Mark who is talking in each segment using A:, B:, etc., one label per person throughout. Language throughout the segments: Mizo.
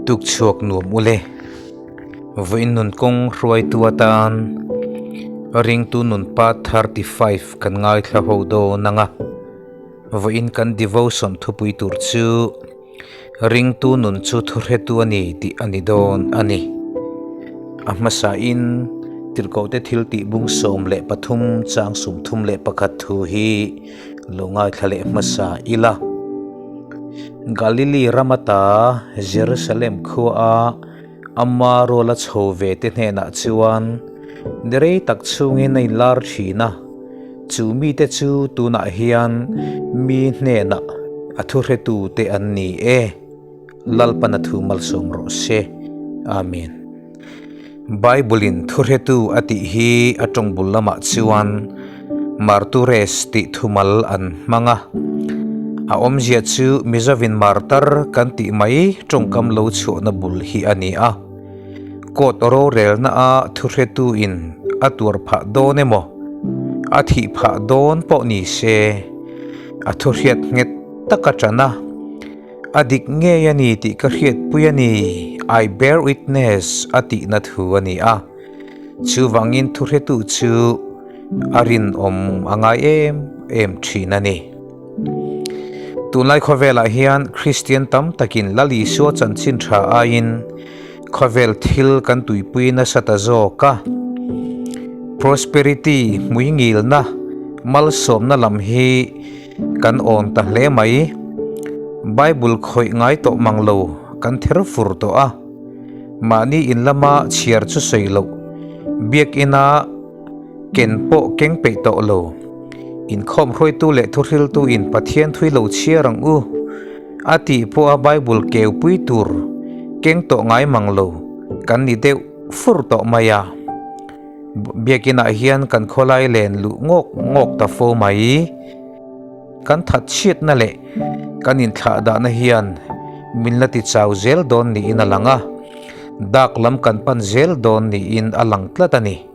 A: Tukchhuak nuam ule. Vawiin nun kawng hruaitu atan Ringtu nun part 35 kan ngaithla ho dawn ang a. Vawiin kan devotion thupui tur chu Ringtu nun chu thuhretu a ni tih a ni dawn a ni. A hmasain Tirhkohte thiltih bung 13 chang 31 thu hi lo ngaithla leh hmasa ila. Galili ram ata Jerusalem khuaa Ama ruala chho ve te hnenah chuan ni rei tak chhungin a inlar thin a, chu mite chu tunah hian mi hnenah a thuhretu te an ni e. Lalpan a thu malsawm rawh se. Amen. Bible-in thuhretu a tih hi a tawng bul lamah chuan martures tih thumal an hmang a. A awmzia chu Mizovin martar kan tih mai tawngkam lo chhuahna bul hi a ni a. Court rorelna a thuhretu in a tuar phah dawn emaw, a thih phah dawn pawh ni se, a thuhriat nghet tak a tan a. A dik ngei a ni tih ka hriatpui a ni, I bear witness a tihna thu a ni a. Chuvangin thuhretu chu a rinawm a ngai em em thin a ni. Tunlai khawvelah hian Kristian tam takin Lal Isua chanchin tha aiin khawvel thil kan tuipui nasa ta zawk a. Prosperity, hmuingilna, malsawmna lam hi kan awn ta hle mai. Bible khawih ngai tawh mang lo kan ther fur tawh a. Mahni in lama chhiar chu sawi loh, biakina ken pawh keng peih tawh lo. Inkhawm hruaitu leh thuhriltu in Pathian thui lo chhiar ang u a tih pawha Bible keu pui tur keng tawh ngai mang lo kan ni deuh fur tawh mai a. Biakinah hian kan khawlai len luh ngawk ngawk ta fo mai. Kan that chhiatna leh kan inthlahdahna hian min la ti chau zel dawn niin a lang a, dak lam kan pan zel dawn niin a lang tlat a ni.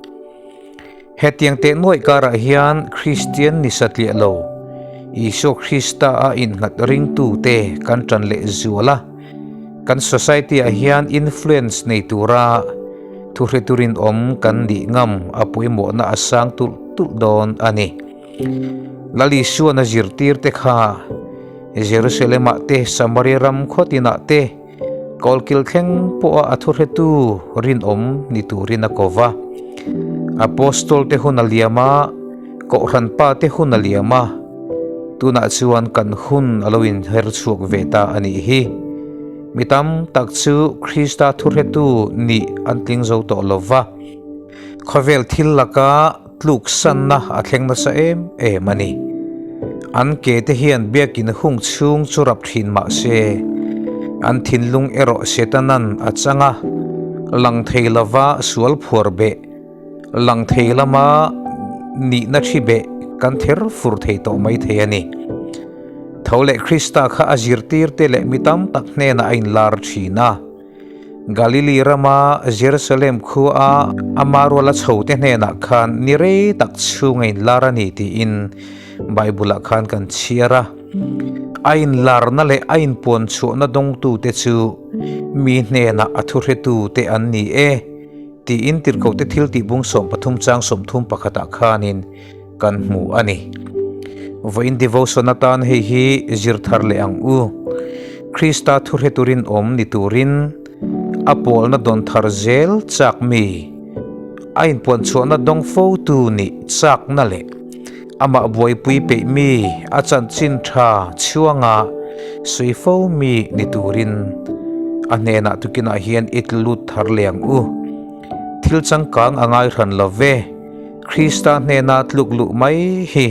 A: Hetiang teh nuaih karah hian Kristian ni satliah lo, Isua Krista a innghat ringtute kan tan leh zual a, kan society-ah hian influence nei tura thuhretu rinawm kan nih ngam a pawimawhna a sang tulh tulh dawn a ni. Lal Isuan a zirtirte kha Jerusalem-ah te, Samaria ram khawtinah te, kawlkil thleng pawha a thuhretu rinawm ni turin a ko va. Apostol te hun a liam a, Kohhran pa te hun a liam a, tunah chuan kan hun a lo inher chhuak ve ta a nih hi. Mi tam tak chu Krista thuhretu nih an tling zo tawh lo va. Khawvel thil laka tluksanna a thleng nasa em em a ni. An ke te hian biakin hung chhung chu rap thin mah se, an thinlung erawh Setanan a chang a, lang thei lova sual phuar beh, lang thei lama nihna thi beh kan ther fur thei tawh mai thei a ni. Tho leh Krista kha a zirtirte leh mi tam tak hnenah a inlar thin a. Galili rama Jerusalem khua ama ruala chhote hnenah khan ni rei tak chhung a inlar a ni tiin Bible-ah khan kan chhiar a. A inlarna leh a inpuan chhuahna dawngtute chu mi hnenah a thuhretute an ni e tiin Tirhkohte thiltih bung 13 chang 31 khanin kan hmu a ni. Vawiin devotion atan hei hi zir thar leh ang u. Krista thuhre turin awm ni turin a pawlna dawn thar zel chak mi, a inpuan chhuahna dawng fo tu nih chakna leh amah buaipui peih mi a chanchin tha chhuanga sawi fo mi ni turin a hnenah tukinah hian i tlu lut thar leh ang u. Thil changkang a ngai hran lo ve. Krista hnena tluk luh mai hi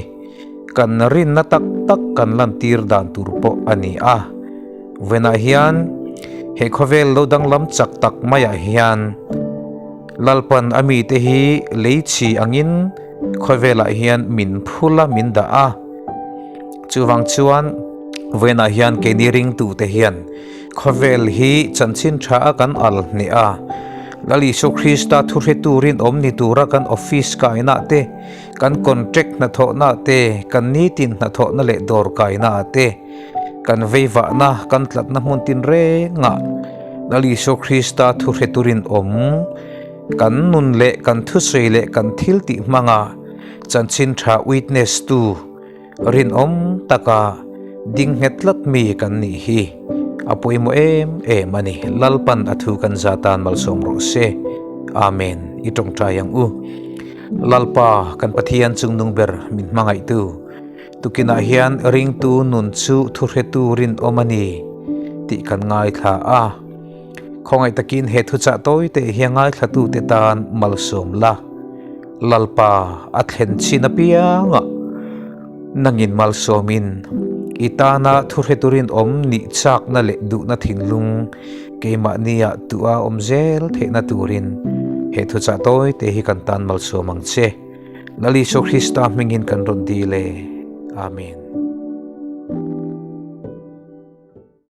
A: kan rinna tak tak kan lantir dan tur pawh a ni a. Venah hian he khawvel lo danglam chak tak maiah hian Lalpan a mite hi lei chhi angin khawvelah hian min phul a, min dah a. Chuvang chuan venah hian keini ringtute hian Khawvel hi chanchin tha a kan al hneh a, Lal Isua Krista thuhretu rinawm ni tura kan office kaina te, kan contract hnathawhna te, kan nitin hnathawhna leh dawr kaina te, kan veivahna, kan tlatna hmun tin rengah Lal Isua Krista thu hre turin awm kan nun leh kan thusawi leh kan thil tih hmanga chanchin tha witness tu rinawm taka ding nghet tlat mi kan nih hi a pawimawh em em a ni. Lalpan a thu kan za tan malsawm rawh se. Amen. I tawngtai ang u. Lalpa kan Pathian chungnung ber min hmangaihtu. Tukinah hian ringtu nun chu thuhretu rinawm a ni tih kan ngaithla a. Khawngaih takin he thuchah tawi te hi a ngaithlatute tan malsawm la. Lalpa a thlen chin apianga nangin malsawmin i tana thuhretu rinawm nih chakna leh duhna thinlung keimahnia tua awm zel theihna turin he thuchah tawi te hi kan tan malsawm ang che. Lal Isua Krista hmingin kan rawn dil e. Amen.